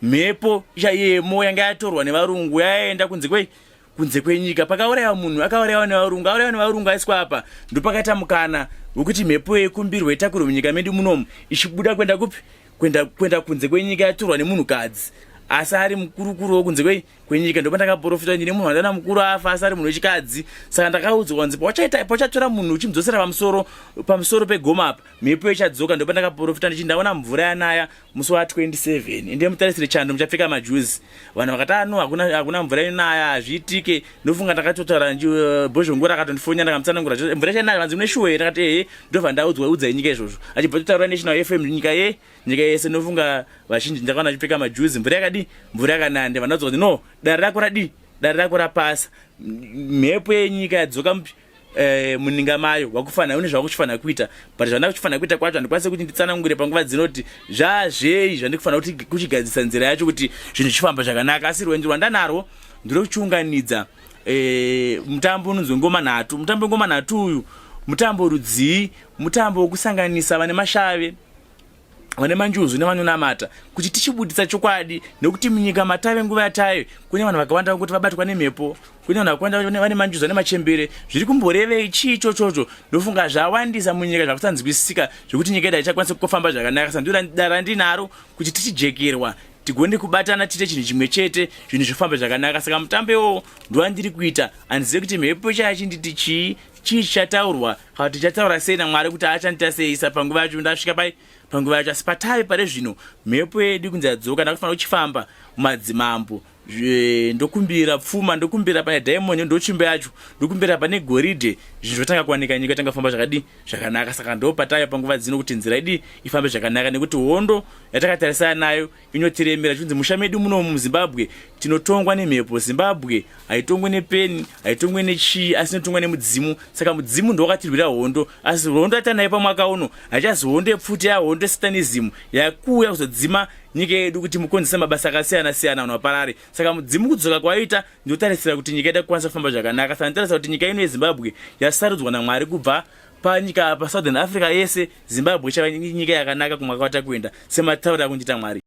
mhepo chayemo yanga yatorwa nevarungu yaenda kunze kwei kunze kwenyika pakauraiwa munhu akauraiwa nevarungu auraiwa nevarungu aiswa apa ndopakaita mukana wekuti mhepo yekumbirwa itakurwe munyika medu munomu ichibuda kuenda kupi kuenda kuenda kunze kwenyika yatorwa nemunhukadzi asi ari mukurukuru wokunze kwei kwenyika ndopa ndakaprofita ndine munhu wandana mukuru afa asi ari munhu wechikadzi saka ndakaudzwa kunzi pawachaita pawachatora munhu uchimudzosera pamusoro pamusoro pegoma apa mhepo ichadzoka ndopa ndakaprofita ndichi ndaona mvura yanaya musi wa 27 ende mutarisire chando muchapfeka majuzi vanhu vakati ano ah, hakuna hakuna mvura inaya hazviitike ndofunga ndakatotaura eh, bhozhongora akatondifonya ndakamutsanangura mvura ichanaya vanzi mune shuwa here ndakati ehe ndobva ndaudzwa udzai nyika izvozvo achibva totaura national fm nyika ye nyika yese ndofunga vazhinji ndakaona achipfeka majuzi mvura yakadii mvura yakanaya ndibva ndaudzwa kuti no dare rako radii dare rako rapasa mhepo yenyika yadzoka mupi eh, muninga mayo wakufanira une zvawakuchifanira kuita but zvandakuchifanira kuita kwacho handikwanise kuti nditsanangure panguva dzinoti zvazvei zvandikufanira kuti kuchigadzirisa nzira yacho kuti zvinhu zvichifamba zvakanaka asi rwendo rwandanarwo ndiro kuchiunganidza eh, mutambo unonzi wengoma nhatu mutambo wengoma nhatu uyu mutambo rudzii mutambo wekusanganisa vane mashave vane manjuzu nevanonamata kuti tichibuditsa chokwadi nekuti munyika matave nguva yatayo kune vanhu vakawanda kuti vabatwa nemhepo kune vanhu vakawanda vane manjuzu vane machembere zviri kumborevei chii ichochocho ndofunga zvawandisa munyika zvakusanzwisisika zvekuti nyika yedu haichakwanisa kufamba zvakanaka sa ndodara randinaro kuti tichijekerwa tigone kubatana tiite chinhu chimwe chete zvinhu zvifambe zvakanaka saka mutambo iwowo ndowandiri kuita handizive kuti mhepo chayachinditi chii chii chichataurwa kana kuti tichataura sei namwari kuti achandiita sei sa panguva yacho ndasvika pai panguva yacho asi patave pari zvino mhepo yedu kunzi yadzoka ndakufanira kuchifamba mumadzimambo ndokumbira pfuma ndokumbira pane diamond ndotsvimbo yacho ndokumbira pane goridhe zvinhu zvotanga kuwanika nyika yotanga kufamba zvakadii zvakanaka saka ndo patave panguva dzino kuti nzira idii ifambe zvakanaka nekuti hondo yatakatarisana nayo inotiremera chinzi musha medu muno muzimbabwe tinotongwa nemhepo zimbabwe haitongwe nepeni haitongwe nechii asi inotongwa nemudzimu saka mudzimu ndowakatirwira hondo asi hondo yatanayo pamwaka uno haichazi hondo yepfuti yahondo yesatanism yakuuya kuzodzima nyika yedu kuti mukonzese mabasa akasiyana siyana vanhu vaparare saka mudzimu kudzoka kwaita ndinotarisira kuti nyika yedu kukwanisa kufamba zvakanaka saka ndinotarisira kuti nyika ino yezimbabwe yasarudzwa namwari kubva panyika pasouthern africa yese zimbabwe ichava nyika yakanaka kumwaka watakuenda sematauriro akundiita mwari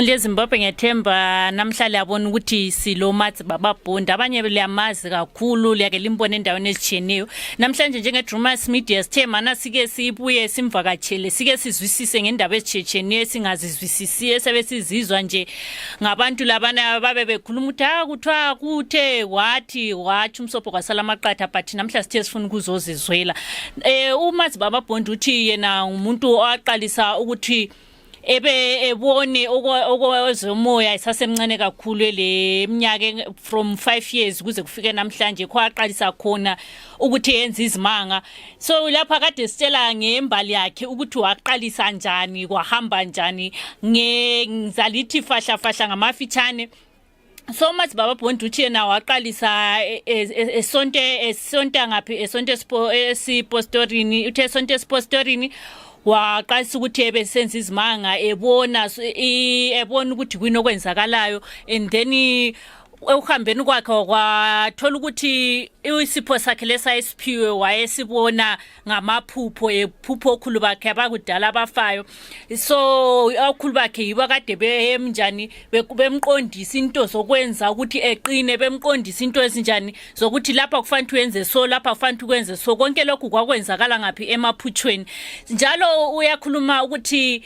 lezimbabwe ngiyathemba namhla liyabona ukuthi silomadzi bababhundi abanye liyamazi kakhulu liyake limbone endaweni ezitshiyeneyo namhlanje njenge-drumas media sithe mana sike sibuye simvakatshele sike sizwisise ngendaba ezitshiyetshiyeneyo esingazizwisisiyo esebe sizizwa nje ngabantu labana babe bekhuluma ukuthi ha kuthiwa kuthe wathi wathi umsobho kwasala amaqatha but namhla sithe sifuna ukuzozizwela um umazibaba bhondi uthi yena ngumuntu owaqalisa ukuthi Ebe ebone okwezomoya esasemncane kakhulu le minyaka from 5 years kuze kufike namhlanje kwaqalisa khona ukuthi yenze izimanga. So lapha kade sitshela ngembali yakhe ukuthi waqalisa njani, kwahamba njani, ngizalithi fahla fahla ngamafitshane. So Madzibaba Bond uthi yena waqalisa esonte esonta ngaphi, esonte esipostorini, uthe esonte esipostorini waqalisa ukuthi ebesenza izimanga, ebona ebona ukuthi kuyini okwenzakalayo, and then ekuhambeni kwakhe kwathola ukuthi isipho sakhe lesayesiphiwe wayesibona ngamaphupho, ephupho okhulu bakhe abakudala abafayo. So okhulu bakhe yibo akade bemnjani, bemqondisa into zokwenza ukuthi eqine, bemqondisa into ezinjani zokuthi lapha kufanele ukuthi uyenze so, lapha kufanele ukuthi ukwenze so. Konke lokhu kwakwenzakala ngaphi? Emaphutshweni. Njalo uyakhuluma ukuthi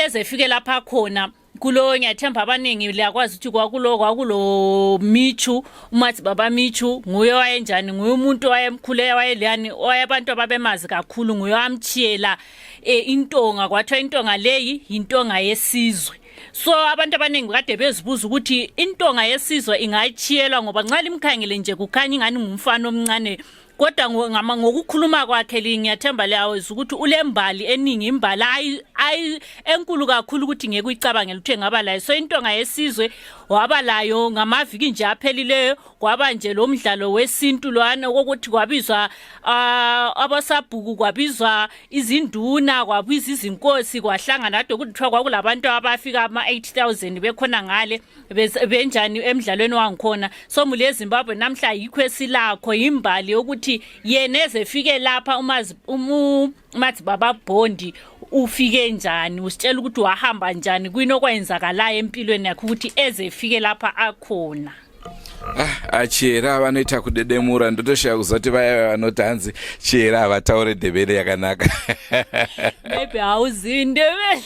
ezefike lapha khona kulo, ngiyathemba abaningi liyakwazi ukuthi kwakulo Michu, uMadzibaba Michu nguye wayenjani, nguye umuntu owayemkhule, wayeliyani, owayebantu ababemazi kakhulu, nguye owamtshiyela intonga, kwathiwa intonga leyi yintonga yesizwe. So abantu abaningi kade bezibuza ukuthi intonga yesizwe ingayitshiyelwa, ngoba nxa limkhangele nje kukhanya ingani ngumfana omncane, kodwa ngokukhuluma kwakhe ngiyathemba liyawazi ukuthi ulembali eningi, imbali ayi enkulu kakhulu ukuthi ngeke uyicabangele ukuthi engaba layo. So intonga yesizwe waba layo ngamaviki nje aphelileyo, kwaba nje lo mdlalo wesintu lwana kokuthi kwabizwa abosabhuku, kwabizwa izinduna, kwabizwa izinkosi, kwahlangana kade kuthiwa kwakulabantu abafika ama-8000 bekhona ngale benjani emdlalweni wangikhona. So muli eZimbabwe, namhla yikho esilakho, yimbali yokuthi yena ezefike lapha uMadzibaba Bhondi ufike njani, usitshela ukuthi wahamba njani, kuyini okwenzakalayo empilweni yakhe ukuthi ezefike lapha akhona. Ah, Chiyera vanoita kudedemura, ndotoshaya kuzoti vaya vanoti hanzi Chiyera havataure Ndebele yakanaka. Maybe hauzivi Ndebele.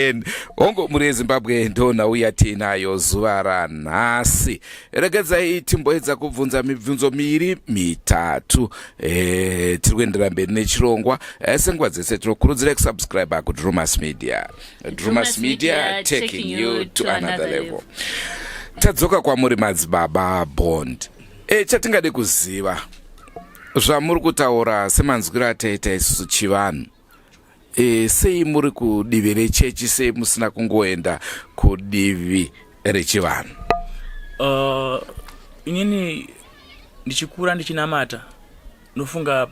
And hongo, muri yeZimbabwe, ndo nhau yatiinayo zuva ranhasi. Regedzai timboedza kubvunza mibvunzo miiri mitatu. Tiri kuendera mberi nechirongwa. Senguva dzese tinokurudzirai kusubscribe kuDrumas Media. Drumas Media, taking you to another level. Tadzoka kwamuri, Madzibaba Bond. Chatingade kuziva, zvamuri kutaura semanzwiro ataita isusu chivanhu, sei muri kudivi rechechi? Sei musina kungoenda kudivi rechivanhu? Inini ndichikura ndichinamata, nofunga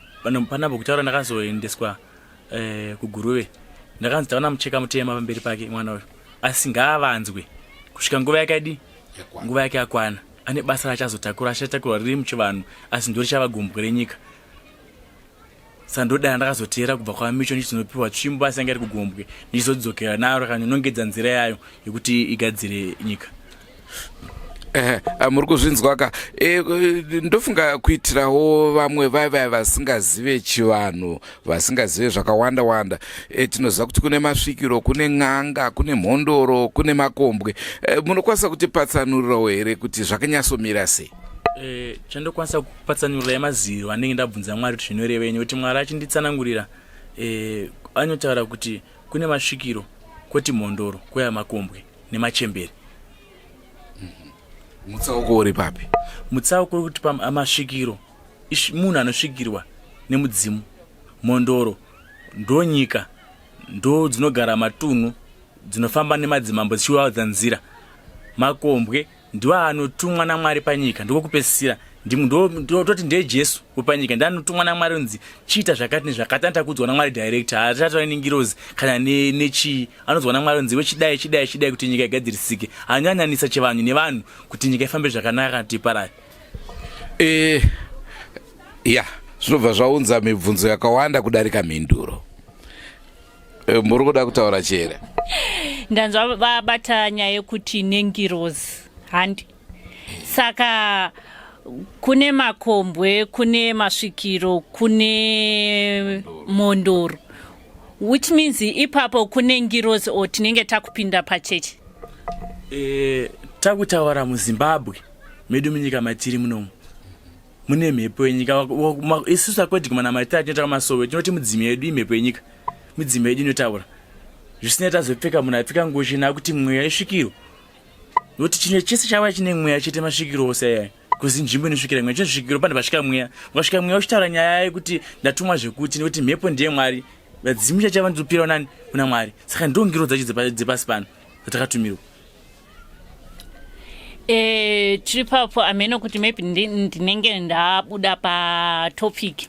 panambo kutaura ndakazoendeswa kuGuruve, ndakanzi taona mucheka mutema pamberi pake mwana uyu, asi ngaavanzwe kusvika nguva yakadi, nguva yake yakwana, ane basa rachazotakura, achatakura riri muchivanhu, asi ndo richava gumbwe renyika. Saka ndodana ndakazoteera kubva kwaMicho, ndichizonopiwa tsvimbo, asi yanga iri kugombwe, ndichizodzokera nayo, rakanonongedza nzira yayo yekuti igadzire nyika. Muri kuzvinzwa ka? Ndofunga kuitirawo vamwe vaiva vasingazive chivanhu, vasingazive zvakawanda wanda, tinoziva kuti kune masvikiro, kune n'anga, kune mhondoro, kune makombwe. Munokwanisa kutipatsanurirawo here kuti zvakanyatsomira sei? Chandokwanisa kupatsanurira yemaziro anenge ndabvunza Mwari kuti zvinorevei, nekuti Mwari achinditsanangurira, anotaura kuti kune masvikiro, kwoti mhondoro, kwouya makombwe nemachembere. Mutsauko uri papi? Mutsauko uri kuti pamasvikiro munhu anosvikirwa nemudzimu, mhondoro ndo nyika, ndo dzinogara matunhu, dzinofamba nemadzimambo dzichivaudza nzira, makombwe ndiwo anotumwa naMwari panyika, ndiko kupedzisira ndototi ndiye Jesu wepanyika, ndi anotumwa naMwari unzi chiita zvakati nezvakati, anoita kuudzwa naMwari direct, haachataura nengirozi kana nechii, anodzwa naMwari unzi wechidai chidai chidai kuti nyika igadzirisike, anyanyanisa chivanhu nevanhu kuti nyika ifambe zvakanaka kana kuti iparare. Ya, zvinobva zvaunza mibvunzo yakawanda kudarika mhinduro. Muri kuda kutaura, Chera? Ndanzwa vabata nyaya yekuti nengirozi, handi? Saka kune makombwe, kune masvikiro, kune mondoro, which means ipapo kune ngirozi, o tinenge takupinda pachechi. Takutaura muZimbabwe medu, munyika matiri munomu mune mhepo yenyika. Isusu akwedi kumanamatira atinoita kumasowe, tinoti mudzimu yedu imhepo yenyika. midzimu yedu inotaura zvisina tazopfeka munhu apfeka nguo chena akuti mweya isvikiro nokuti chinhu chese chava chine mweya chete masvikiro ose ayaya kuzi nzvimbo inosvikira mweya chine svikiro pane pasvika mweya ukasvika mweya uchitaura nyaya yekuti ndatumwa zvekuti nekuti mhepo ndiye mwari vadzimu chachava ndizopira nani kuna mwari saka ndo ngiro dzacho dzepasi pano dzatakatumirwa eh, tiri papo ameno kuti maybe ndinenge ndabuda patopic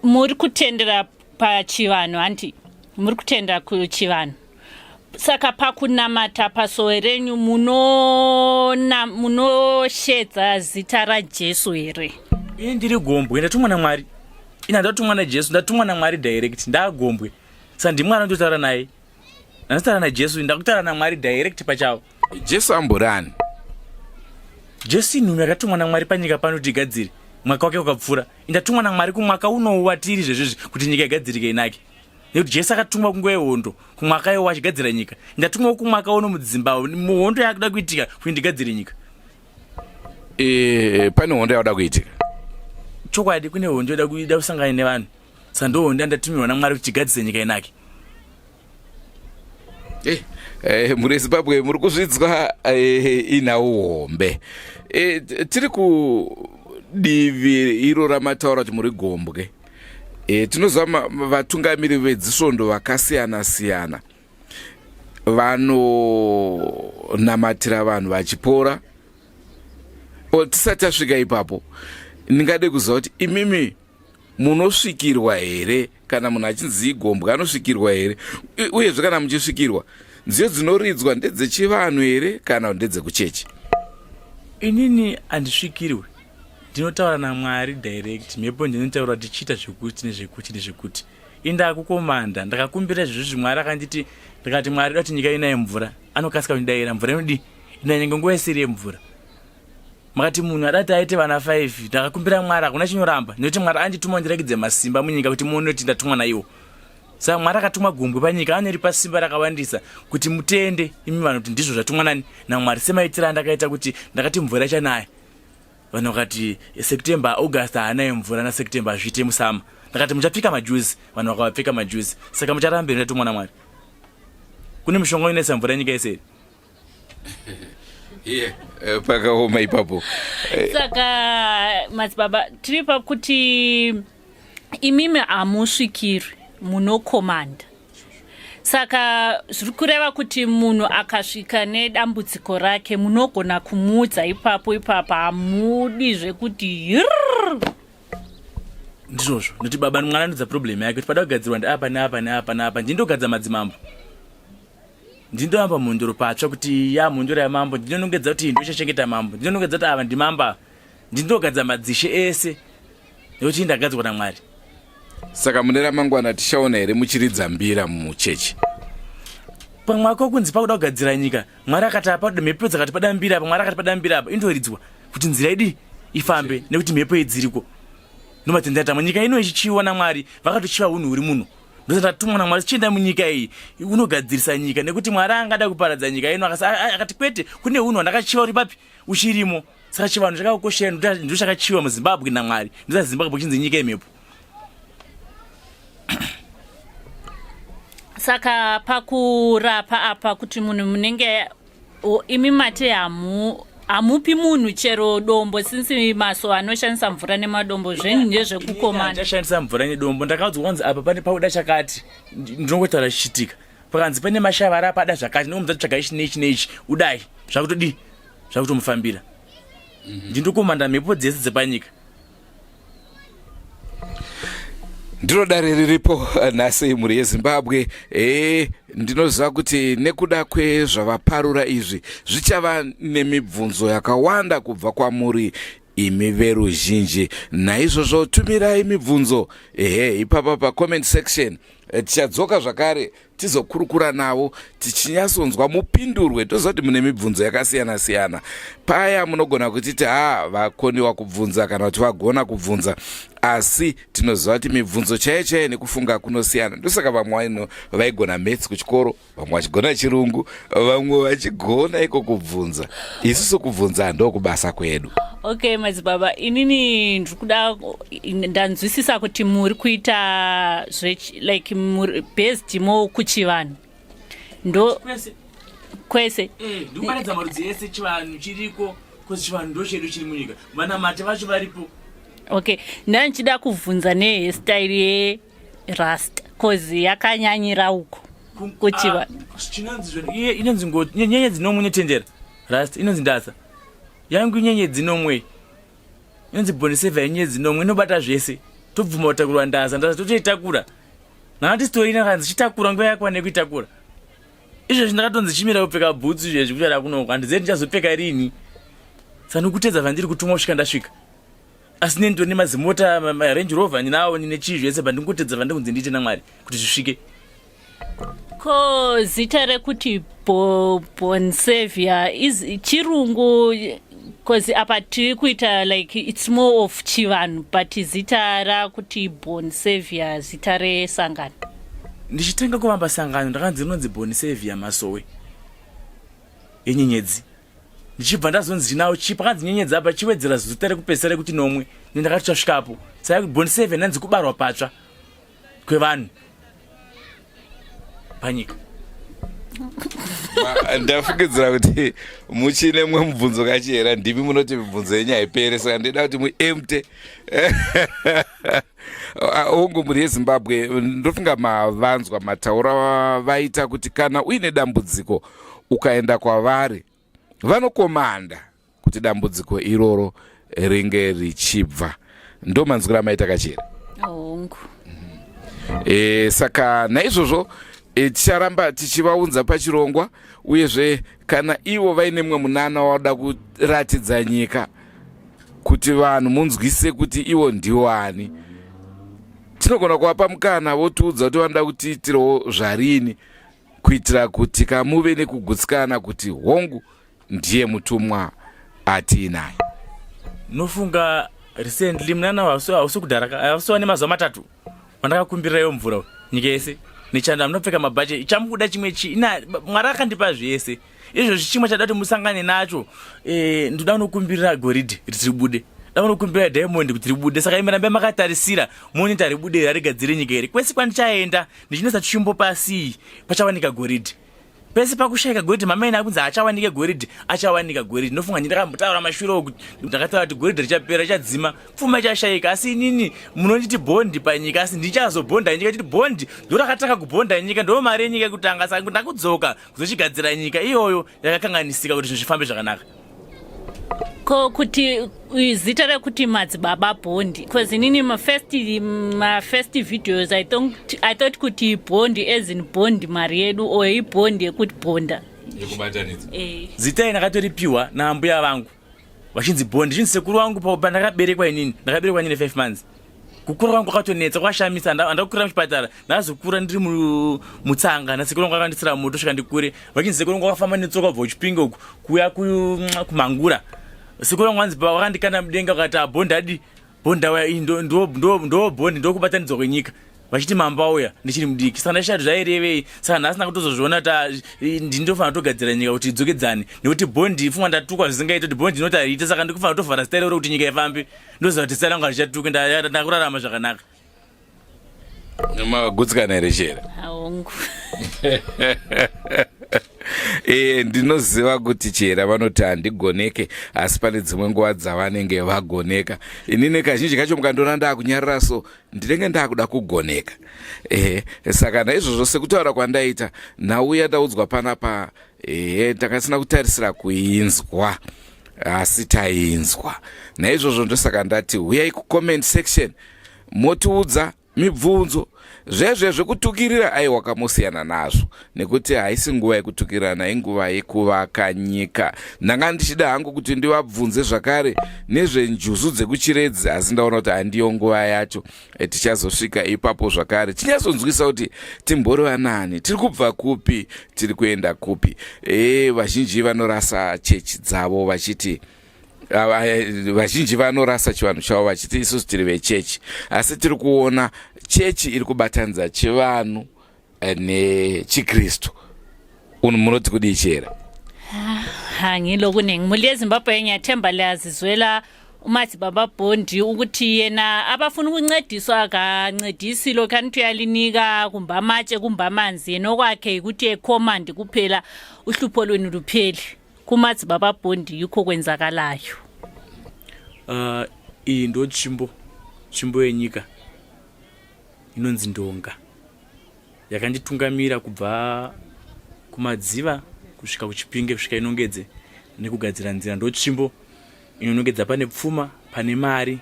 muri kutendera pachivanhu hanti muri kutenda kuchivanhu saka pakunamata pasowe renyu munoshedza zita rajesu here ini ndiri gombwe ndatumwa namwari ini handatumwa najesu ndatumwa namwari direct ndagombwe saka ndimwari andotaura naye ndanotaura najesu ndakutaura namwari direct pachavo jesu ambori ani jesu inhume yakatumwa namwari panyika pano kuti igadzire mwaka wake ukapfuura indatumwa namwari kumwaka unowu watiri zvezvezvi kuti nyika igadzirike inake nekuti jesu akatumwa kunguva yehondo kumwaka iwo achigadzira nyika ndatumwawo kumwaka uno mudzimbabwe muhondo yakuda kuitika kuti ndigadzire nyika e, pane hondo yakuda kuitika chokwadi kune hondo yoda kuida kusangana nevanhu saka ndo hondo yandatumirwa namwari kuti tigadzise nyika inake Eh, eh, muri zimbabwe muri kuzvidzwa eh, inhau hombe eh, tiri kudivi iro ramataura kuti muri gombwe eh, tinoziva vatungamiri vedzisvondo vakasiyana siyana vanonamatira vanhu vachipora tisati tasvika ipapo ndingade kuziva kuti imimi munosvikirwa here kana munhu achinzi igombwe anosvikirwa here uyezve kana muchisvikirwa nziyo dzinoridzwa ndedzechivanhu here kana ndedzekuchechi inini handisvikirwe ndinotaura namwari direct mhepo ndinotaura tichiita zvekuti nezvekuti nezvekuti indakukomanda ndakakumbira izvozvi mwari akanditi ndikati mwari da kuti nyika inaye mvura anokasika kundidaira mvura inodii inanyange nguva isiri yemvura makati munhu adati aite vana 5 ndakakumbira mwari hakuna chinoramba nekuti mwari andituma ndirakidze masimba munyika kuti muone kuti ndatumwa naiwo saka mwari akatumwa gumbwe panyika anoripa simba rakawandisa kuti mutende imi vanhu kuti ndizvo zvatumwa nani namwari semaitiro andakaita kuti ndakati mvura ichanaya vanhu vakati september august haanaye mvura naseptember hazviite musama ndakati muchapfeka majuzi vanhu vakavapfeka majuzi saka mucharambei ndatumwa namwari kune mishonga inoisa mvura nyika yese here iye eh, pakaoma ipapo eh. saka madzibaba tiri pakuti imimi hamusvikirwi munokomanda saka zviri kureva kuti munhu akasvika nedambudziko rake munogona kumuudza ipapo ipapo hamudi zvekuti hirr ndizvozvo nekuti baba mwana anodza problem yake kuti pada kugadzirwa ndeapa neapa neapa neapa ndindogadza madzimambo ndindoamba mhondoro patsva kuti ya mhondoro yamambo ndinonongedza kuti ndochachengeta mambo ndinonongedza kuti ava ndimambo ava ndindogadza madzishe ese nekuti ndagadzwa namwari saka mune ramangwana tichaona here muchiridza mbira muchechi pamwe ako kunzi pakuda kugadzira nyika mwari akati apa mhepo dzakati pada mbira apa mwari akati pada mbira apa indoridzwa kuti nzira idi ifambe nekuti mhepo idziriko nomatendera nyika ino ichichiwa namwari vakatochiva unhu huri muno ndosatatumwa namwari tichienda munyika iyi unogadzirisa nyika nekuti mwari angada kuparadza nyika ino akati kwete kune unhu hwandakachiva uri papi uchirimo saka chivanhu chakakoshera ndo chakachiwa muzimbabwe namwari ndosa zimbabwe chinzi nyika yemhepo saka pakurapa apa kuti munhu munenge imi mati hamu hamupi munhu chero dombo since maso anoshandisa mvura nemadombo zvenyu ndezvekukomana ndashandisa mvura nedombo ndakaudzwa kwanzi apa pane pauda chakati ndinongotaura chichitika pakanzi pane mashava ari apa ada zvakati ndinomuudza tsvaga ichi neichi neichi udai zvakutodii zvakutomufambira mhm. ndindokomanda mhepo dzese dzepanyika ndiro dare riripo eh, nhasi mhuri yezimbabwe e ndinoziva kuti nekuda kwezvavaparura izvi zvichava nemibvunzo yakawanda kubva kwamuri imi veruzhinji naizvozvo tumirai mibvunzo ehe ipapa pacomment section eh, tichadzoka zvakare tizokurukura navo tichinyatsonzwa mupindurwe toziva kuti mune mibvunzo yakasiyana siyana paya munogona kutiti ha vakoniwa kubvunza kana kuti vagona kubvunza asi tinoziva kuti mibvunzo chaiyo chaiyo nekufunga kunosiyana ndosaka vamwe vaino vaigona maths kuchikoro vamwe vachigona chirungu vamwe vachigona iko kubvunza isusu kubvunza ndokubasa kwedu okay madzibaba inini ndiri kuda ndanzwisisa kuti muri kuita like based mo kuchivanhu ndo Kwese. Kwese. Eh, ndikubatanidza marudzi ese, chivanhu chiriko, kozi chivanhu ndo chedu chiri munyika, vanamati vacho varipo. Okay, ndandichida kubvunza nehairstyle yerasta, cause yakanyanyira uko kuchivanhu. Ah, chinonzi zvoni iye inonzi ngo nyenyedzi nomwe inotendera rasta inonzi ndasa yangu inyenyedzi nomwe inonzi boniseva yenyenyedzi nomwe inobata zvese. Tobvuma kutakurwa ndasa, ndasa totoitakura nanati sitori inakanzi chitakura nguva yakwana yekuitakura. Izvezvi ndakatonzi chimira kupfeka bhutsu izvezvi kuti ada kunoko handizive ndichazopfeka rini, saka ndikutedza vandiri kutumwa kusvika ndasvika. Asi neni ndine mazimota, maRange Rover ndinawo, ndine chii zvese, but ndikutedza vandikunzi ndiite naMwari kuti zvisvike. Ko zita rekuti Bonsavia is chirungu? Cause apa tiri kuita like it's more of chivanhu, but zita rakuti Bonsavia, zita resangano? Ndichitanga kuvamba sangano ndakanzi rinonzi Bonsavia Masowe Yenyenyedzi, ndichibva ndazonzi chinawo chi pakanzi nyenyedzi apa chiwedzera zita rekupedzisa rekuti nomwe nendakati tasvikapo. Saka Bonsavia ndanzi kubarwa patsva kwevanhu panyika. Ndafungidzira kuti muchine mumwe mubvunzo kachihera. Ndimi munoti mibvunzo yenyu haipere, saka ndinoda kuti muemte hongu. Mhuri yeZimbabwe, ndofunga mavanzwa mataura vaita kuti kana uine dambudziko ukaenda kwavari vanokomanda kuti dambudziko iroro ringe richibva. Ndo manzwiro amaita kachera? Hongu. Saka naizvozvo ticharamba tichivaunza pachirongwa. Uyezve kana ivo vaine mumwe munana wauda kuratidza nyika kuti vanhu munzwise kuti ivo ndiwani, tinogona kuvapa mukana votiudza kuti vanoda kutiitirawo zvarini, kuitira kuti kamuve nekugutsikana kuti hongu, ndiye mutumwa atiinaye. Nofunga recently munana hausi kudhara, hausi wane mazuva 3 wandakakumbirirayo mvura nyika yese nechando amunopfeka mabhache. Chamukuda chimwe chi ina Mwari akandipa zvese izvozvi. Chimwe chada kuti musangane nacho, ndoda kunokumbirira goridhe kuti ribude, da kunokumbirira diamond kuti ribude. Saka imi rambe makatarisira muone kuti haribude here, harigadzire nyika here. Kwese kwandichaenda ndichinoisa tsvimbo pasi pachawanika goridhe, pese pakushayika goridhe mamaina akunzi hachawanike goridhe, achawanika goridhe. Ndofunga ndindakambotaura mashure oku, ndakataura kuti goridhe richapera, richadzima, pfuma ichashayika, asi inini munonditi bhondi panyika, asi ndichazobhonda nyika. Titi bhondi ndo rakatanga kubhonda nyika, ndo mari yenyika yekutanga. Saka ndakudzoka kuzochigadzira nyika iyoyo yakakanganisika kuti zvinhu zvifambe zvakanaka. Ko kuti zita rekuti Madzibaba Bhondi? Because inini mafirst videos I thought kuti bhondi as in bond, mari yedu, or ibhondi yekuti bhonda? Yekubatanidza. Zita iri ndakatoripiwa naambuya vangu vachinzi Bhondi, chinzi sekuru vangu. Pandakaberekwa inini, ndakaberekwa ndine 5 months. Kukura kwangu kwakatonetsa, kwakashamisa. Handakukurira muchipatara, ndazokura ndiri mutsanga nasekuru vangu akanditsira moto svika ndikure. Vachinzi sekuru vangu vakafamba netsoka kubva kuChipinge uku kuuya kuMhangura. Sekuru vangu vanzi vakandikanda mudenga vakati, "Abhondi adi bhondi auya." Iyi ndo bhondi, ndokubatanidzwa kwenyika. Vachiti mambo auya ndichiri mudiki, saka ndaishaya kuti zvairevei. Saka nhasi ndakutozozviona kuti ndinofanira kutogadzira nyika kuti idzokedzane, nekuti bhondi pfungwa ndatukwa zvisingaiti kuti bhondi inoti hariite. Saka ndikufanira kutovhara zita iroro kuti nyika ifambe. Ndoziva kuti zita rangu harichatuki, ndakurarama zvakanaka. Magutsikana here, Chera? Hongu. Ndinoziva kuti Chera vanoti handigoneke, asi pane dzimwe nguva dzavanenge vagoneka. Inini kazhinji kacho mukandiona ndakunyarira so ndinenge ndakuda kugoneka. Saka naizvozvo, sekutaura kwandaita, nhau yandaudzwa panapa takasina kutarisira kuinzwa, asi tainzwa. Naizvozvo ndosaka ndati huyai kucomment section motiudza mibvunzo zvezve zvekutukirira. Aiwa, kamosiyana nazvo nekuti haisi nguva yekutukirirana, inguva yekuvaka nyika. Ndanga ndichida hangu kuti ndivabvunze zvakare nezvenjuzu dzekuChiredzi, asi ndaona kuti handiyo nguva yacho. Tichazosvika ipapo zvakare tinyatsonzwisa kuti timbori vanani, tiri kubva kupi, tiri kuenda kupi. Vazhinji vanorasa chechi dzavo vachiti, vazhinji vanorasa chivanhu chavo vachiti isusu tiri vechechi, asi tiri kuona chechi iri kubatanidza chivanhu nechiKristu. Unhu munoti kudii, Chera? Hangilokuningi. Mhuri yeZimbabwe, ngiyathemba liyazizwela. Umadzibaba Bhondi ukuthi yena abafuna ukuncediswa kancedisi lokhu anti uyalinika kumbe amatshe kumbe amanzi, yena okwakhe yikuthi ecommand kuphela uhlupho lwenu luphele. Kumadzibaba Bhondi yikho kwenzakalayo. Iyi ndo tsvimbo, tsvimbo yenyika inonzi ndonga, yakanditungamira kubva kumadziva kusvika kuChipinge, kusvika inongedze nekugadzira nzira. Ndo tsvimbo inonongedza pane pfuma, pane mari.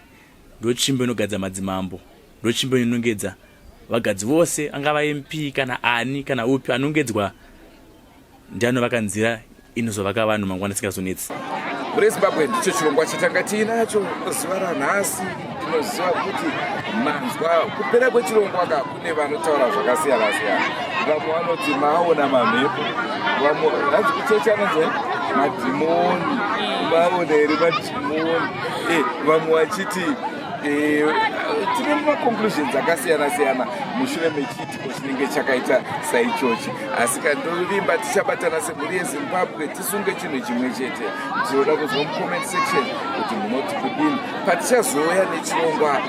Ndo tsvimbo inogadza madzimambo, ndo tsvimbo inonongedza vagadzi vose, angava MP kana ani kana upi anongedzwa ndianovaka nzira inozovaka vanhu mangwana singazonetsi. Mune Zimbabwe, ndicho chirongwa chatanga tiinacho zuva ranhasi. Ndinoziva kuti manzwa kupera kwechirongwa ka, kune vanotaura zvakasiyana siyana. Vamwe vanoti maona mamhepo, vamwe hanzi kuchechi anonzi madhimoni, maona here madhimoni? Vamwe vachiti tine maconclusions akasiyana siyana mushure mechiitiko chinenge chakaita saichochi. Asi kandovimba tichabatana semhuri yeZimbabwe, tisunge chinhu chimwe chete. Tinoda kuzwa mucomment section kuti munoti kudini. Patichazouya nechirongwa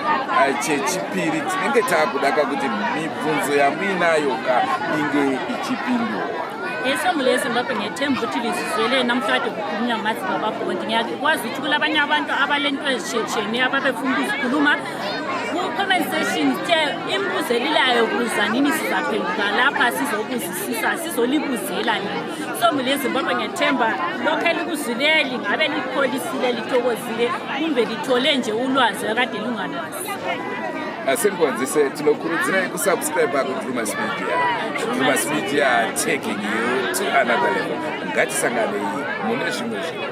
chechipiri, tinenge taakudaka kuti mibvunzo yamuinayo ka inge ichipindurwa. Esemhuri yeZimbabwe, ngiyethemba ukuthi lizizwele namhlanje kukhulunywa ngumadzibaba Bhondi. Ngiyakwazi ukuthi kulabanye abantu abalento ezitshiyetshiyeneyo ababefuna ukuzikhuluma ku-comment section. Sithe imibuzo elilayo buzanini, sizaphenduka lapha sizobuzisisa, sizolibuzela nini. So mhuri yeZimbabwe, ngiyethemba lokhu elikuzwileyo lingabe likholisile, lithokozile, kumbe lithole nje ulwazi akade lungalwazi. Sengonzise, tinokurudzirai kusubscribe kuDrumas Media. Drumas Media, taking you to another level. Ngatisanganei mune zvimwe zvinhu.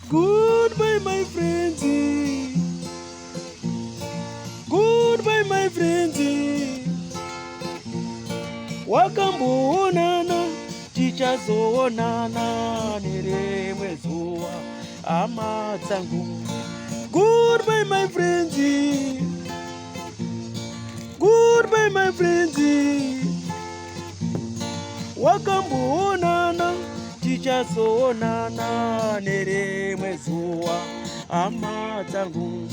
Goodbye, my friends. Goodbye, my friends. Wakamboonana, tichazoonana nerimwe zuva, hama dzangu. Goodbye, my friends. Goodbye, my friends. Wakamboonana, tichazoonana nerimwe zuva, hama dzangu.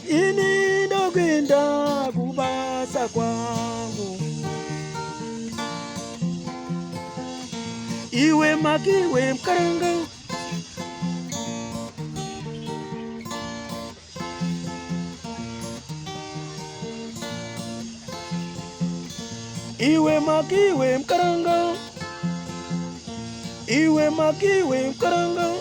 Ini ndokuenda kubasa kwangu. Iwe makiwe mukaranga. Iwe makiwe mukaranga. Iwe makiwe mukaranga.